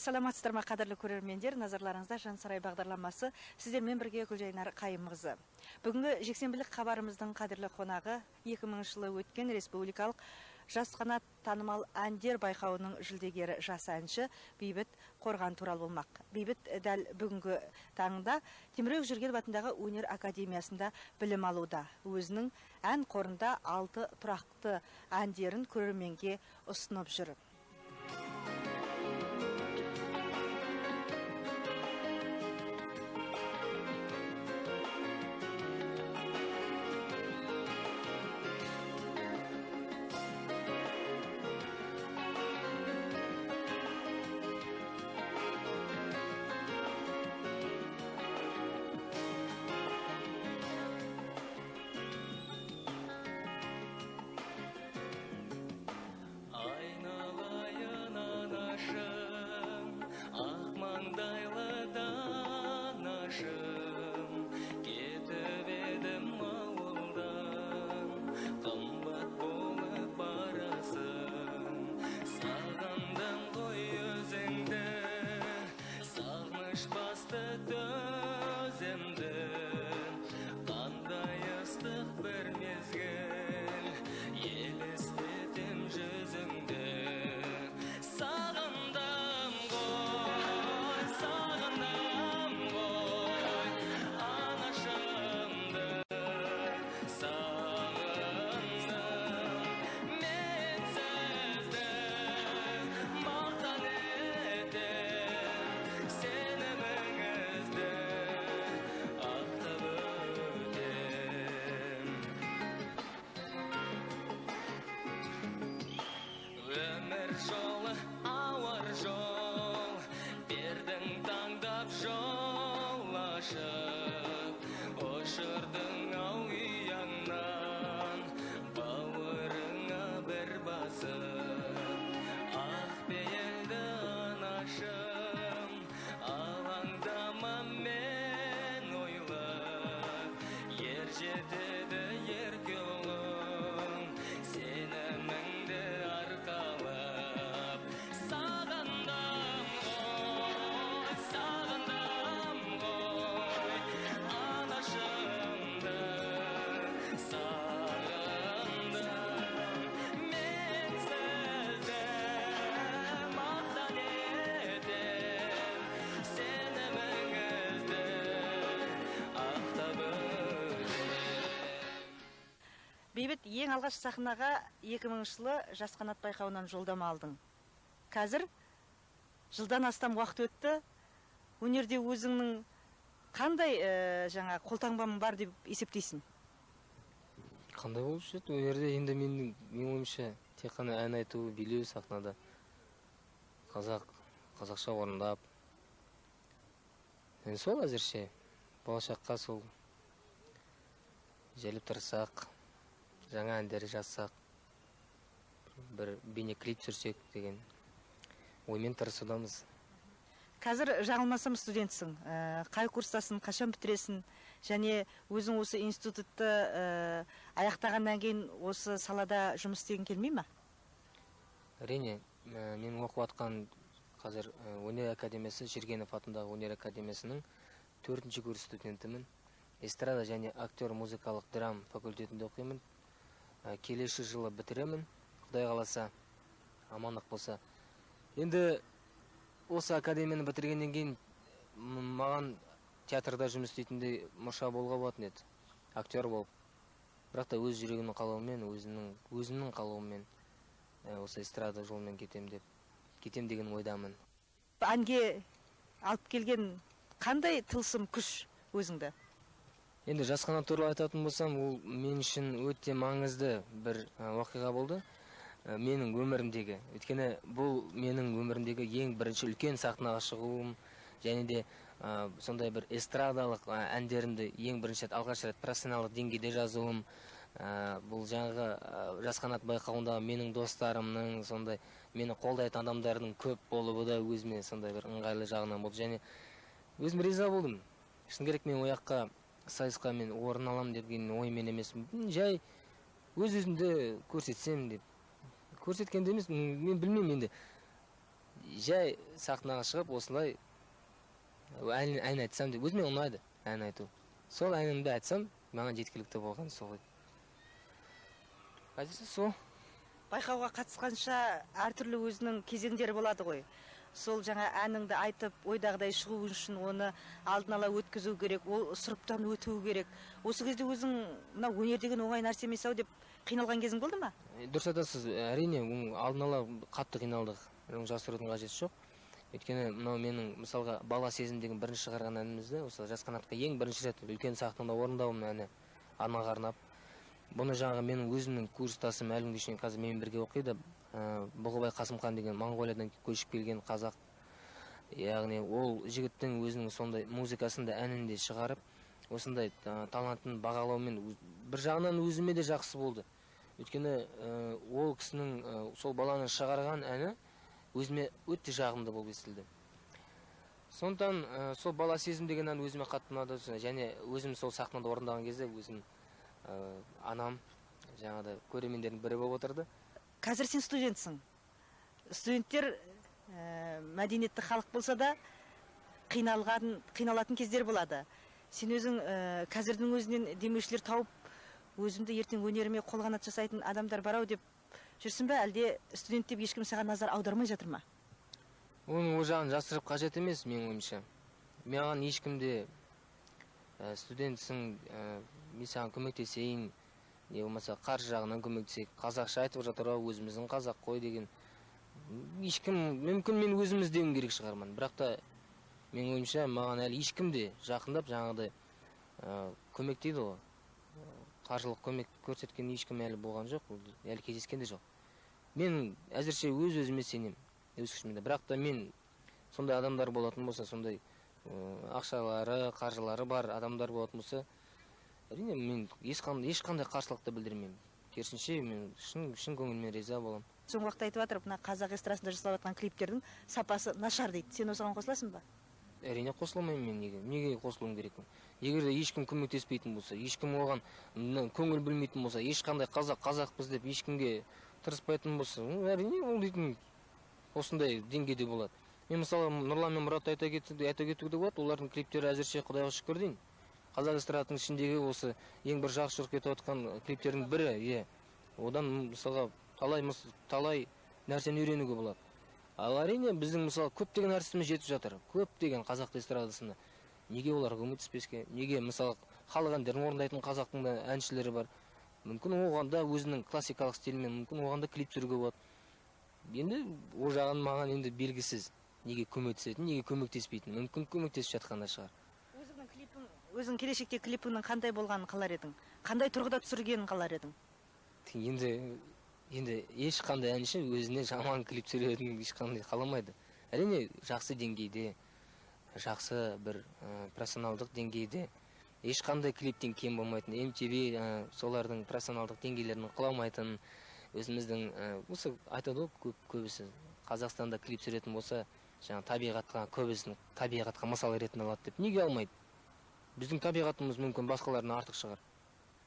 Саламатсыздар ма, қадірлі көрермендер, назарларыңызда Жан Сарай бағдарламасы, сіздермен бірге Гүлжайнар Қайымқызы. Бүгінгі жексенбілік хабарымыздың қадірлі қонағы 2000 жылы өткен республикалық Жас қанат танымал әндер байқауының жүлдегері жас әнші Бейбіт Қорған туралы болмақ. Бейбіт дәл бүгінгі таңда Темірбек Жүргенов атындағы өнер академиясында білім алуда. Өзінің ән қорында 6 тұрақты әндерін көрерменге ұсынып жүр. Айналайын анашым, ақ маңдайлы данашым, кетіп едім ауылдан, қымбат болып барасың. Сағындым ғой өзіңді, сағыныш басты төзімді, қандай ыстық бір мезгіл, елестетем жүзіңді. Сағындым ғой, сағындым ғой, анашымды сағындым. Мен сізді мақтан етем, сеніміңізді ақтап өтем. Өмір жолы ауыр жол, бердің таңдап жол ашып, ұшырдың ау ұяңнан, бауырыңа бір басып. Ақ пейілді анашым, алаңдама мен ойла, ер жетеді ерке ұлым, сеніміңді арқалап. Сағындым ғой, сағындым ғой, анашымды сағындым. Мен сізді мақтан етем, сеніміңізді ақтап өтем. Бейбіт, ең алғаш сахнаға 2000 жылы Жас қанат байқауынан жолдама алдың. Қазір жылдан астам уақыт өтті. Өнерде өзіңнің қандай жаңа қолтаңбаң бар деп есептейсің? Қандай болушы еді өнерде? Енді менің ойымша, тек қана ән айту, билеу сахнада, қазақша орындап. Енді сол әзірше болашаққа сол желіп тырыссақ, жаңа әндер жазсақ, бір бейнеклип түсірсек деген оймен тырысудамыз. Қазір жаңылмасам студентсің. Қай курстасың, қашан бітіресің? Және өзің осы институтты аяқтағаннан кейін осы салада жұмыс істегің келмей ме? Әрине, мен оқып жатқан қазір өнер академиясы, Жүргенов атындағы өнер академиясының 4-ші курс студентімін. Эстрада және актер музыкалық драм факультетінде оқимын. Келесі жылы бітіремін, Құдай қаласа, амандық болса. Енді осы академияны бітіргеннен кейін маған театрда жұмыс істейтіндей мұрша болуға болатын еді, актер болып. Бірақ та өз жүрегімнің қалауымен, өзімнің қалауыммен, осы эстрада жолымен кетем деген ойдамын. Әнге алып келген қандай тылсым күш өзіңді? Енді Жас қанат туралы айтатын болсам, ол мен үшін өте маңызды бір оқиға болды. Менің өмірімдегі. Өйткені бұл менің өмірімдегі ең бірінші үлкен сахнаға шығуым, және де сондай бір эстрадалық әндерімді ең бірінші рет, алғаш рет профессионалдық деңгейде жазуым. Бұл жаңағы Жас қанат байқауындағы менің достарымның, сондай мені қолдайтын адамдардың көп болуы да өзіме сондай бір ыңғайлы жағынан болды. Және өзім риза болдым. Шыны керек, мен ояққа сайысқа мен орын алам деген оймен емес, жай өз өзімді көрсетсем деп. Көрсеткенде емес, мен білмеймін енді. Жай сахнаға шығып осылай ән айтсам деп өзіме ұнайды ән айту. Сол әнімді айтсам, маған жеткілікті болған сол. Әзірше сол. Байқауға қатысқанша әртүрлі өзінің кезеңдері болады ғой. Сол жаңа әніңді айтып, ойдағыдай шығу үшін оны алдын ала өткізу керек, ол сұрыптан өту керек. Осы кезде өзің мына өнер деген оңай нәрсе емес ау деп қиналған кезің болды ма? Дұрыс айтасыз, әрине, алдын ала қатты қиналдық. Оны жасырудың қажеті жоқ. Өйткені мынау менің, мысалға, «Бала сезім» деген бірінші шығарған әнімізді, осы «Жас қанатқа» ең бірінші рет үлкен сахнада орындауым әні анаға арнап. Бұны жаңағы менің өзімнің курстасым әлі күнге шейін қазір менімен бірге оқиды. Бұғыбай Қасымхан деген Моңғолиядан көшіп келген қазақ. Яғни ол жігіттің өзінің сондай музыкасын да әнін де шығарып, осындай талантын бағалаумен бір жағынан өзіме де жақсы болды. Өйткені ол кісінің, сол баланың шығарған әні өзіме өте жағымды болып естілді. Сондықтан сол «Бала сезім» деген ән өзіме қатты ұнады. Және өзім сол сахнада орындаған кезде өзім анам жаңағыдай көрермендердің бірі болып отырды. Қазір сен студентсің. Студенттер мәдениетті халық болса да қиналатын кездер болады. Сен өзің қазірдің өзінен демеушілер тауып, өзімді ертең өнеріме қолғанат жасайтын адамдар бар ау деп жүрсің бе, әлде студент деп ешкім саған назар аудармай жатыр ма? Оның ол жағын жасырып қажет емес, менің ойымша. Маған ешкім де студентсің, мен саған көмектесейін, не болмаса қаржы жағынан көмектесейік, қазақша айтып жатыр ау, өзіміздің қазақ қой деген ешкім, мүмкін мен өзім іздеуім керек шығармын. Бірақ та менің ойымша, маған әлі ешкім де жақындап жаңағыдай көмек дейді ғой, қаржылық көмек көрсеткен ешкім әлі болған жоқ, әлі кездескен де жоқ. Мен әзірше өз өзіме сенемін, өз күшіме. Бірақ та мен сондай адамдар болатын болса, сондай ақшалары, қаржылары бар адамдар болатын болса, әрине мен ешқандай қарсылық та білдірмеймін. Керісінше, мен шын көңіліммен риза боламын. Соңғы уақытта айтып жатыр, мына қазақ эстрадасында жасалып жатқан клиптердің сапасы нашар дейді. Сен осыған қосыласың ба? Әрине, қосыла алмаймын мен. Неге қосылуым керекпін? Егер де ешкім көмектеспейтін болса, ешкім оған көңіл бөлмейтін болса, ешқандай қазақ қазақпыз деп ешкімге тырыспайтын болса, әрине, ол дейтін осындай деңгейде болады. Мен, мысалы, Нұрлан мен Мұратты айта кетуге де болады. Олардың клиптері әзірше, құдайға шүкір деймін, қазақ эстрадасының ішіндегі осы ең бір жақсы жүріп кетіп жатқан клиптердің бірі, иә. Одан, мысалға, талай нәрсені үйренуге болады. Ал әрине, біздің, мысалы, көптеген әртісіміз жетіп жатыр, көптеген қазақ эстрадасында. Неге оларға көмектеспеске? Неге, мысалы, халық әндерін орындайтын қазақтың да әншілері бар. Мүмкін, оған да өзінің классикалық стилімен, мүмкін, оған да клип түсіруге болады. Енді ол жағын маған енді белгісіз, неге көмектесетін, неге көмектеспейтін. Мүмкін, көмектесіп жатқан да шығар. Өзіңнің клипің, өзің келешекте клипіңнің қандай болғанын қалар едің? Қандай тұрғыда түсіргенін қалар едің? Енді ешқандай әнші өзіне жаман клип түсіретінін ешқандай қаламайды. Әрине, жақсы деңгейде, жақсы бір профессионалдық деңгейде, ешқандай клиптен кем болмайтын, MTV солардың профессионалдық деңгейлерін құламайтын, өзіміздің осы айтады ғой көбісі, Қазақстанда клип түсіретін болса, жаңа табиғатқа, көбісін табиғатқа мысал ретінде алады деп. Неге алмайды? Біздің табиғатымыз мүмкін басқалардан артық шығар.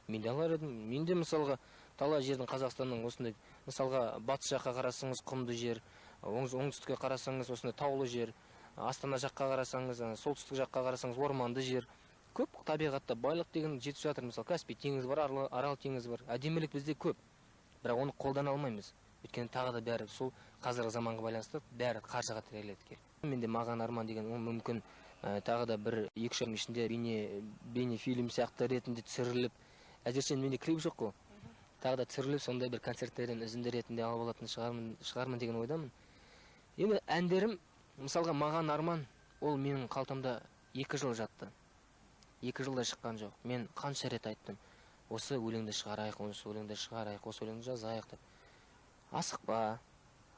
Мен де алар едім. Мен де, мысалға, талай жердің, Қазақстанның осындай, мысалға, батыс жаққа қарасаңыз, құмды жер, оңтүстікке қарасаңыз, осындай таулы жер, Астана жаққа қарасаңыз, солтүстік жаққа қарасаңыз, орманды жер. Көп табиғатта байлық деген жетіп жатыр. Мысалы, Каспий теңізі бар, Арал теңізі бар. Әдемілік бізде көп, бірақ оны қолдана алмаймыз. Өйткені тағы да бәрі сол қазіргі заманға байланысты бәрі қаржыға тіреледі келіп. Менде «Маған арман» деген, ол мүмкін тағы да бір 2-3 айдың ішінде бейне фильм сияқты ретінде түсіріліп, әзірше менде клип жоқ қой, тағы да түсіріліп, сондай бір концерттерден үзінді ретінде алып алатын шығармын деген ойдамын. Енді әндерім, мысалға, «Маған арман», ол менің қалтамда 2 жыл жатты, 2 жылда шыққан жоқ. Мен қанша рет айттым, осы өлеңді шығарайық, осы өлеңді шығарайық, осы өлеңді жазайық деп. Асықпа,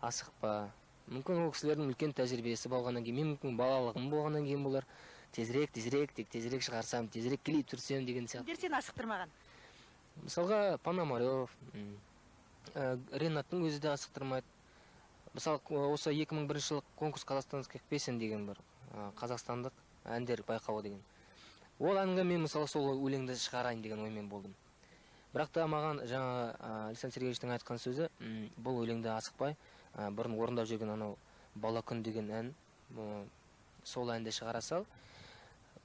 асықпа. Мүмкін, ол кісілердің үлкен тәжірибесі болғаннан кейін, мен мүмкін балалығым болғаннан кейін болар, тезірек, тезірек, тек тезірек шығарсам, тезірек клип түсірсем деген сияқты. Кімдер сені асықтырмаған? Мысалға, Пономарев, Ренаттың өзі де асықтырмайды. Мысалы, осы 2001 жылы конкурс казахстанских песен деген бар, қазақстандық әндер байқауы деген. Ол әнге мен, мысалы, сол өлеңді шығарайын деген оймен болдым. Бірақ та маған жаңа Александр Сергеевичтің айтқан сөзі: бұл өлеңді асықпай, бұрын орындап жүрген анау Бала күн деген ән, сол әнді шығара сал.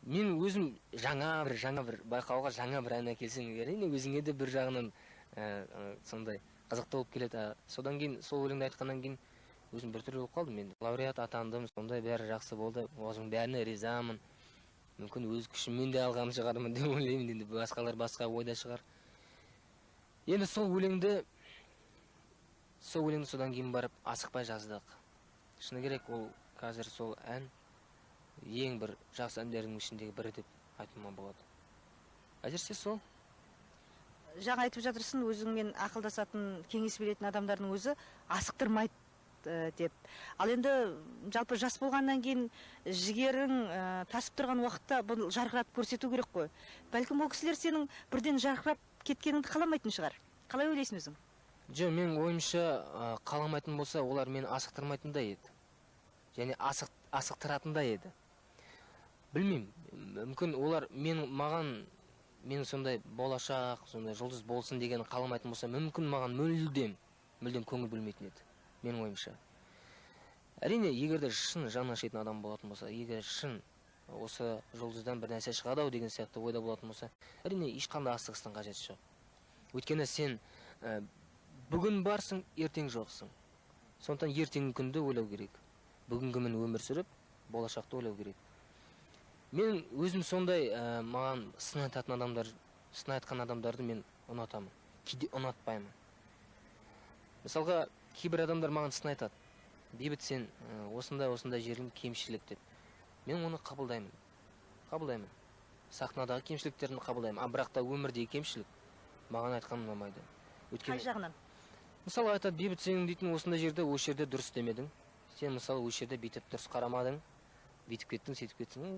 Мен өзім жаңа бір байқауға жаңа бір ән әкелсең, әрине өзіңе де бір жағынан сондай қызықты болып келеді. Содан кейін сол өлеңді айтқаннан кейін өзім біртүрлі болып қалдым. Мен лауреат атандым, сондай бәрі жақсы болды. Осының бәріне ризамын. Мүмкін өз күшіммен де алған шығармын деп ойлаймын. Енді басқалар басқа ойда шығар. Енді сол өлеңді содан кейін барып асықпай жаздық. Шыны керек, ол қазір сол ән ең бір жақсы әндердің ішіндегі бірі деп айтуыма болады. Әзірше сол. Жаңа айтып жатырсың, өзіңмен ақылдасатын, кеңес беретін адамдардың өзі асықтырмайды деп. Ал енді жалпы жас болғаннан кейін жігерің тасып тұрған уақытта бұны жарқыратып көрсету керек қой. Бәлкім ол кісілер сенің бірден жарқырап кеткеніңді қаламайтын шығар. Қалай ойлайсың өзің? Жоқ, менің ойымша, қаламайтын болса, олар мені асықтырмайтын да еді. Және асықтыратын да еді. Білмеймін, мүмкін олар маған менің сондай болашақ, сондай жұлдыз болсын деген қаламайтын болса, мүмкін маған мүлдем көңіл бөлмейтін еді, менің ойымша. Әрине, егер де шын жаны ашитын адам болатын болса, егер шын осы жұлдыздан бір нәрсе шығады ау деген сияқты ойда болатын болса, әрине ешқандай асығыстың қажеті жоқ. Өйткені сен бүгін барсың, ертең жоқсың. Сондықтан ертеңгі күнді ойлау керек. Бүгінгімен өмір сүріп, болашақты ойлау керек. Мен өзім сондай, маған сын айтатын адамдар, сын айтқан адамдарды мен ұнатамын. Кейде ұнатпаймын. Мысалға, кейбір адамдар маған сын айтады. Бейбіт, сен осындай жерің кемшілік деп. Мен оны қабылдаймын. Қабылдаймын. Сахнадағы кемшіліктерін қабылдаймын. А бірақ та өмірдегі кемшілік маған айтқан ұнамайды. Өйткені қай жағынан? Мысалы айтады, Бейбіт, сен дейтін осындай жерде, осы жерде дұрыс демедің. Сен мысалы осы жерде бүйтіп дұрыс қарамадың. Бүйтіп кеттің, сөйтіп кеттің.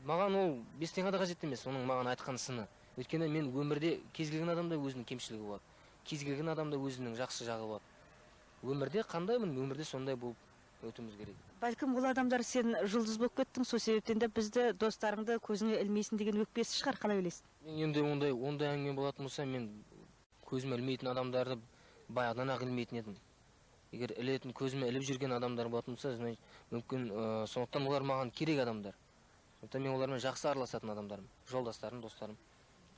Маған ол бес теңге де қажет емес, оның маған айтқан сыны. Өйткені мен өмірде кез келген адамда өзінің кемшілігі болады. Кез келген адамда өзінің жақсы жағы болады. Өмірде қандаймын, өмірде сондай болып өтуіміз керек. Бәлкім ол адамдар сен жұлдыз болып кеттің, сол себептен де бізді, достарыңды көзіңе ілмейсің деген өкпесі шығар, қалай ойлайсың? Мен енді ондай әңгіме болатын болса, мен көзіме ілмейтін адамдарды баяғыдан ақ ілмейтін едім. Егер ілетін, көзіме іліп жүрген адамдар болатын болса, значит, мүмкін, сондықтан олар маған керек адамдар. Сондықтан мен олармен жақсы араласатын адамдарым, жолдастарым, достарым.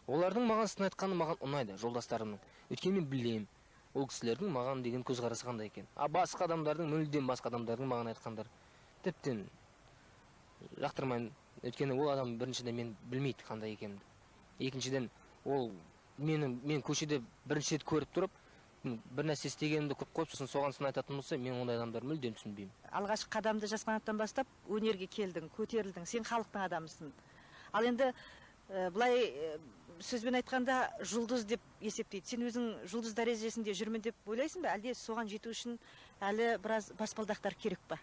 Олардың маған сын айтқаны маған ұнайды, жолдастарымның. Өйткені мен білемін, ол кісілердің маған деген көзқарасы қандай екен. А басқа адамдардың, мүлдем басқа адамдардың маған айтқандары тіптен жақтырмаймын. Өйткені ол адам біріншіден мен білмейді қандай екенімді. Екіншіден, ол мен көшеде бірінші рет көріп тұрып, бір нәрсе істегенімді көріп қойып, сосын соған сын айтатын болса, мен ондай адамдарды мүлдем түсінбеймін. Алғашқы қадамды жас қанаттан бастап өнерге келдің, көтерілдің, сен халықтың адамысың. Ал енді былай сөзбен айтқанда жұлдыз деп есептейді. Сен өзің жұлдыз дәрежесінде жүрмін деп ойлайсың ба? Әлде соған жету үшін әлі біраз баспалдақтар керек па?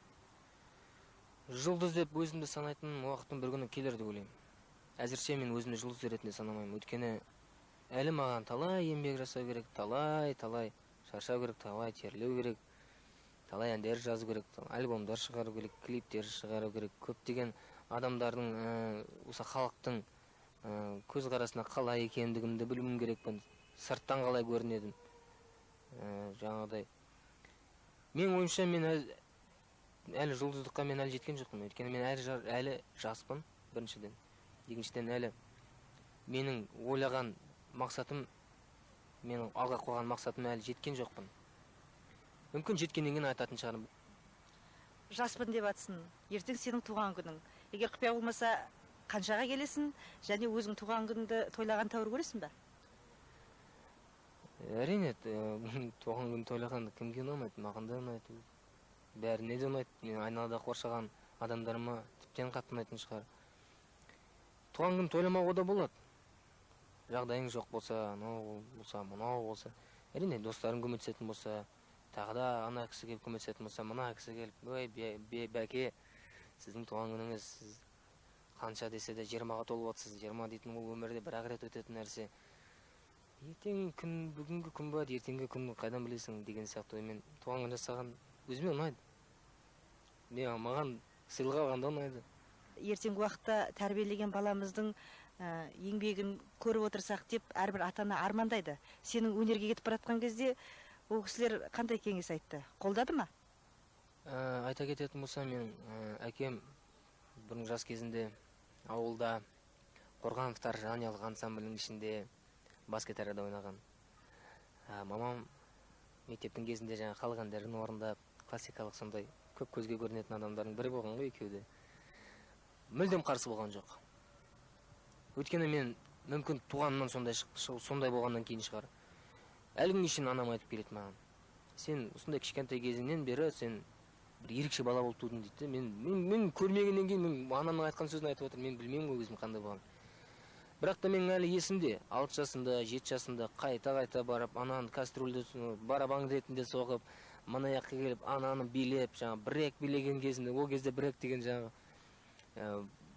Жұлдыз деп өзімді санайтын уақыттың бір күні келер деп ойлаймын. Әзірше мен өзімді жұлдыз ретінде санамаймын. Өйткені әлі маған талай еңбек жасау керек, талай шаршау керек, талай терлеу керек, талай әндер жазу керек, альбомдар шығару керек, клиптер шығару керек. Көптеген адамдардың, осы халықтың көзқарасына қалай екендігімді білуім керекпін, сырттан қалай көрінедім. Жаңағыдай. Менің ойымша, мен әлі жұлдыздыққа мен әлі жеткен жоқпын. Өйткені мен әлі жаспын, біріншіден. Екіншіден, әлі менің ойлаған мақсатым, менің алға қойған мақсатым әлі жеткен жоқпын. Мүмкін жеткеннен кейін айтатын шығармын. Жаспын деп атсың, ертең сенің туған күнің. Егер құпия болмаса, қаншаға келесің және өзің туған күнді тойлаған тәуір көресің бе? Әрине, туған күн тойлаған кімге ұнамайды, маған да ұнайды, бәріне де ұнайды. Мен айналада қоршаған адамдарыма тіптен қатты ұнайтын шығар. Туған күн тойламауға да болады. Жағдайың жоқ болса, анау болса, мынау болса, әрине достарың көмектесетін болса, тағы да ана кісі келіп көмектесетін болса, мына кісі келіп, ой, бәке, сіздің туған күніңіз, сіз қанша десе де 20-ға толып отырсыз, 20 дейтін ол өмірде бір-ақ рет өтетін нәрсе. Ертеңгі күн, бүгінгі күн болады, ертеңгі күн қайдан білесің деген сияқты оймен туған күн жасаған өзіме ұнайды. Маған сыйлық алғанда ұнайды. Ертеңгі уақытта тәрбиелеген баламыздың еңбегін көріп отырсақ деп әрбір ата-ана армандайды. Сенің өнерге кетіп бара жатқан кезде ол кісілер қандай кеңес айтты? Қолдады ма? Айта кететін болсам, менің әкем бұрын жас кезінде ауылда Қорғановтар жанұялық ансамблінің ішінде бас гитарада ойнаған. Мамам мектептің кезінде жаңа халық әндерін орындап, классикалық сондай көп көзге көрінетін адамдардың бірі болған ғой екеуі де. Мүлдем қарсы болған жоқ. Өйткені мен мүмкін туғанымнан сондай болғаннан кейін шығар. Әлі күнге шейін анам айтып келеді маған. Сен осындай кішкентай кезіңнен бері сен бір ерекше бала болып тудың дейді. Мен көрмегеннен кейін мен анамның айтқан сөзін айтып отырмын. Мен білмеймін ғой өзім қандай болғанын. Бірақ та менің әлі есімде, 6 жасымда, 7 жасымда қайта-қайта барып, ананы кастрюльді барабан ретінде соғып, мына жаққа келіп, ананы билеп, жаңа брек билеген кезімде, ол кезде брек деген жаңағы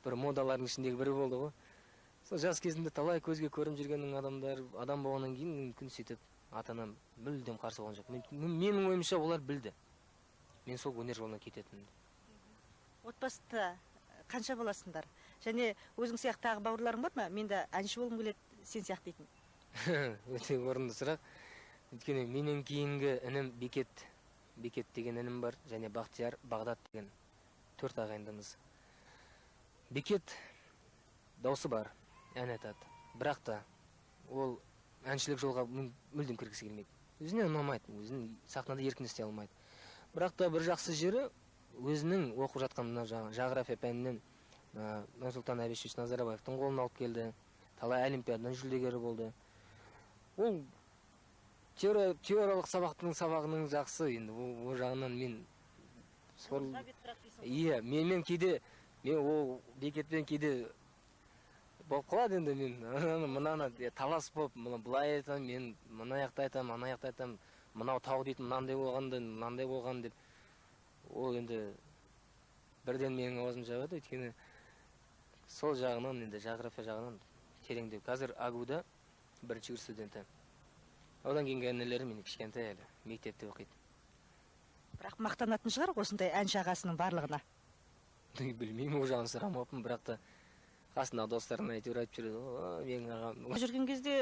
бір модалардың ішіндегі бірі болды ғой. Сол жас кезімде талай көзге көрініп жүрген адамдар, адам болғаннан кейін мүмкін сөйтіп ата-анам мүлдем қарсы болған жоқ. Менің ойымша олар білді. Мен сол өнер жолына кететінімді. Отбасыда қанша баласыңдар? Және өзің сияқты тағы бауырларың бар ма? Мен де әнші болғым келеді, сен сияқты дейтін. Өте орынды сұрақ. Өйткені менен кейінгі інім Бекет, Бекет деген інім бар, және Бақтияр, Бағдат деген 4 ағайындымыз. Бекет даусы бар, ән айтады. Бірақ та ол әншілік жолға мүлдем кіргісі келмейді. Өзіне ұнамайды, өзін сахнада еркін істей алмайды. Бірақ та бір жақсы жері, өзінің оқып жатқан мына жағрафия пәнінен Нұрсұлтан Әбішевич Назарбаевтың қолын алып келді. Талай олимпиададан жүлдегері болды. Ол теориялық сабақтың сабағының жақсы, енді ол жағынан мен сол Иә, менімен кейде, мен ол Бекетпен кейде болып қалады енді мен ананы, мынаны, талас болып, мына былай айтамын, мен мына жақта айтамын, ана жақта айтамын, мынау тау дейтін мынандай болған да, мынандай болған деп. Ол енді бірден менің аузым жабады, өйткені сол жағынан енді жағрафия жағынан тереңдеу. Қазір АГУда бірінші курс студенті. Одан кейінгі інілері менің кішкентай әлі, мектепте оқиды. Бірақ мақтанатын шығар осындай әнші ағасының барлығына. Білмеймін, ол жағын сұрамаппын, бірақ та қасындағы достарына әйтеуір айтып жүреді. О, менің ағам. Жүрген кезде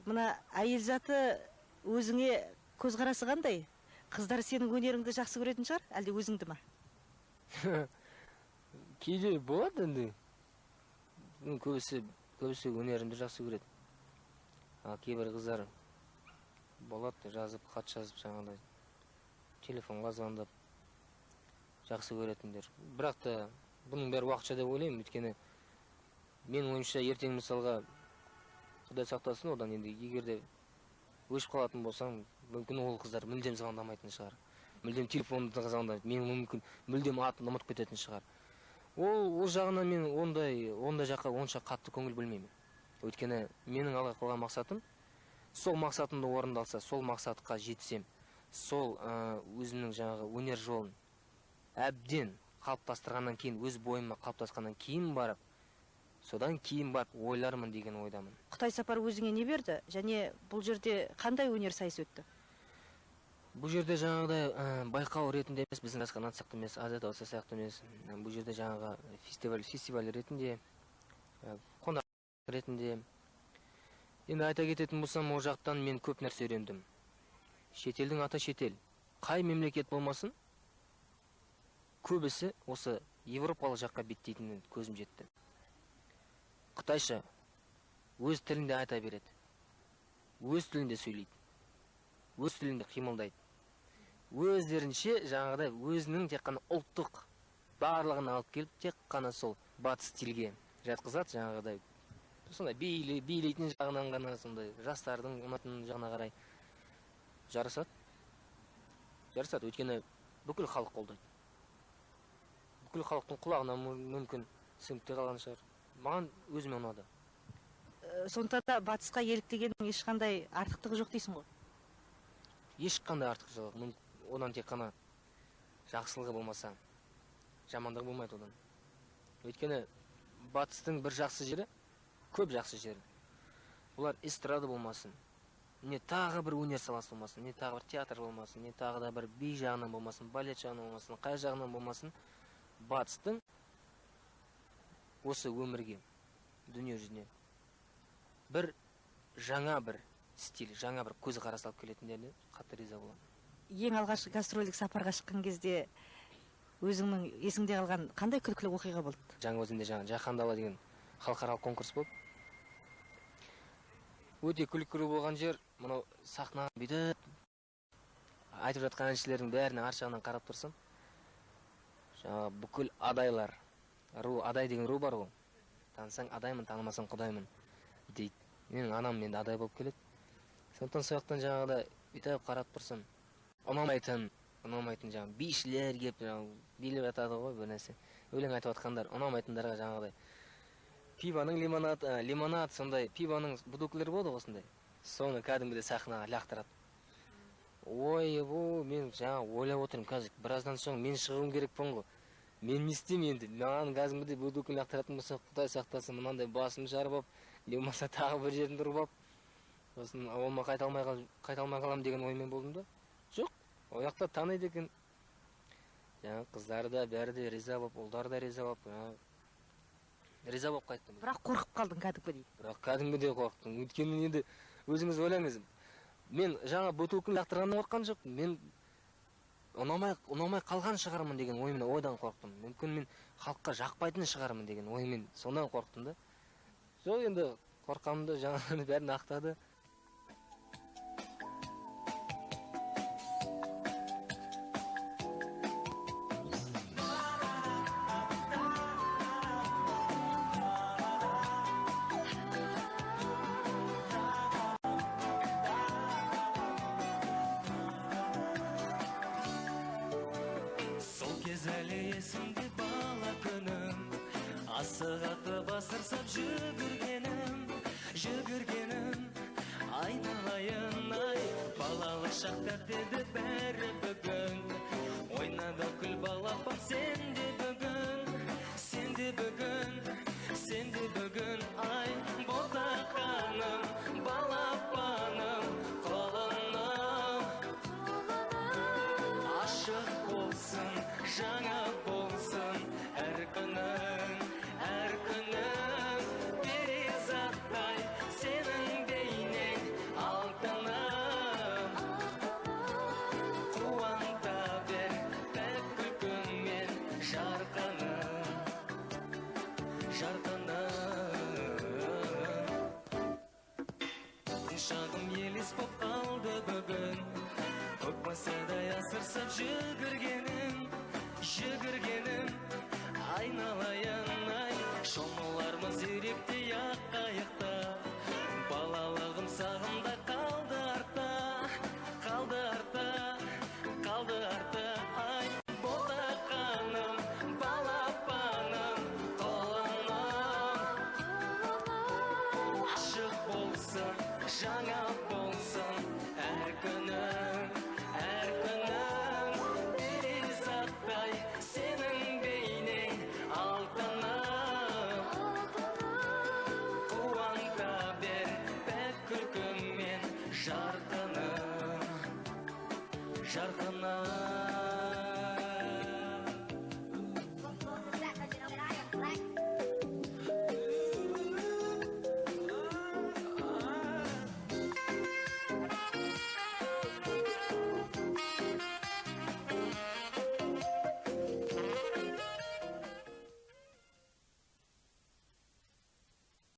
мына әйел заты өзіңе көзқарасы қандай? Қыздар сенің өнеріңді жақсы көретін шығар, әлде өзіңді ма? Кейде болады енді. Көбісі өнерімді жақсы көреді. Ал кейбір қыздар болады, жазып, хат жазып, жаңағыдай телефонға звондап жақсы көретіндер. Бірақ та бұның бәрі уақытша деп ойлаймын, өйткені менің ойымша ертең мысалға Құдай сақтасын, одан енді егер де өшіп қалатын болсаң, мүмкін ол қыздар мүлдем звондамайтын шығар. Мүлдем телефонды звондамайды, менің мүмкін мүлдем атын ұмытып кететін шығар. Ол жағынан мен ондай жаққа онша қатты көңіл бөлмеймін. Өйткені менің алға қойған мақсатым, сол мақсатымды орындалса, сол мақсатқа жетсем, сол өзімнің жаңағы өнер жолын әбден қалыптастырғаннан кейін, өз бойыма қалыптасқаннан кейін барып, содан кейін барып ойлармын деген ойдамын. Қытай сапары өзіңе не берді? Және бұл жерде қандай өнер сайысы өтті? Бұл жерде жаңағыдай байқау ретінде емес, біздің жас қанат сияқты емес, Азия дауысы сияқты емес. Бұл жерде жаңағы фестиваль ретінде, қонақ ретінде. Енді айта кететін болсам, ол жақтан мен көп нәрсе үйрендім. Шетелдің аты шетел. Қай мемлекет болмасын, көбісі осы европалық жаққа беттейтінін көзім жетті. Қытайша өз тілінде айта береді, өз тілінде сөйлейді, өз тілінде қимылдайды. Өздерінше жаңағыдай өзінің тек қана ұлттық барлығын алып келіп, тек қана сол батыс стильге жатқызады, жаңағыдай сондай билейтін жағынан ғана, сондай жастардың ұнайтын жағына қарай жарасады. Жарасады, өйткені бүкіл халық қолдайды. Бүкіл халықтың құлағына мүмкін сіңіп те қалған шығар. Маған өзіме ұнады. Сондықтан да батысқа еліктегеннің ешқандай артықтығы жоқ дейсің ғой? Ешқандай артықтығы жоқ. Одан тек қана жақсылығы болмаса, жамандығы болмайды одан. Өйткені батыстың бір жақсы жері, көп жақсы жері. Бұлар эстрада болмасын, не тағы бір өнер саласы болмасын, не тағы бір театр болмасын, не тағы да бір би жағынан болмасын, балет жағынан болмасын, қай жағынан болмасын, батыстың осы өмірге, дүние жүзіне бір жаңа бір стиль, жаңа бір көзқарас алып келетіндеріне қатты риза боламын. Ең алғаш гастрольдік сапарға шыққан кезде өзіңнің есіңде қалған қандай күлкілі оқиға болды? Жаңаөзенде жаңа Жаһан дала деген халықаралық конкурс болды. Өте күлкілі болған жер, мынау сахна бүйтіп айтып жатқан әншілердің бәріне арт жағынан қарап тұрсам, жаңағы бүкіл адайлар, ру, адай деген ру бар ғой. Танысаң адаймын, танымасаң құдаймын дейді. Менің анам енді адай болып келеді. Сондықтан сол жақтан жаңағыдай бүйтіп қарап тұрсам, ұнамайтын жаңағы бишілер келіп жаңағы билеп жатады ғой бір нәрсе. Өлең айтып жатқандар, ұнамайтындарға жаңағыдай пиваның лимонад сондай пиваның бутылкалары болады ғой осындай. Соны кәдімгідей сахнаға лақтырады. Ой, мен жаңа ойлап отырмын, қазір біраздан соң мен шығуым керекпін ғой. Мен не істеймін енді? Маған кәдімгідей бутылканы лақтыратын болса, Құдай сақтасын, мынандай басым жарып алып, не болмаса тағы бір жерімді ұрып алып, сосын ауылыма қайта алмай қаламын деген оймен болдым да. Жоқ, ол жақта таниды екен. Жаңа қыздары да бәрі де риза болып, ұлдары да риза болып, риза болып қайттым. Бірақ қорқып қалдың кәдімгідей. Бірақ кәдімгідей қорықтым. Өйткені енді өзіңіз ойлаңыз, мен жаңа бутылканы лақтырғаннан қорыққан жоқпын. Мен ұнамай қалған шығармын деген оймен ойдан қорықтым. Мүмкін мен халыққа жақпайтын шығармын деген оймен сондан қорықтым да. Жоқ, енді қорққанымды жаңағыны бәрін ақтады. Есімде бала күнім, асық атып асырсап жүгіргенім, жүгіргенім, айналайын ай, балалық шақтар деді бәрі бүгін. Ойнады күл балапан сен де бүгін, сен де бүгін, сен де бүгін, ай, ботақаным, балапаным, құлыным. Ашық болсын, жаңа болсын, әр күнің, әр күнің, перизаттай сенің бейнең алтыным. Қуанта бер пәк күлкіңмен жарқыным, жарқыным. Шағым елес боп қалды бүгін, көк масадай асырсап жүгіргенім, жүгіргенім, айналайын ай, шомылармыз үйректей ақ қайықта, балалығым сағымда қалды артта, қалды артта, қалды артта, ай, ботақаным, балапаным, құлыным. Ашық болсын, жаңа болсын, әр күнің, әр күнің, перизаттай сенің бейнең алтыным. Қуанта бер пәк күлкіңмен жарқыным, жарқыным.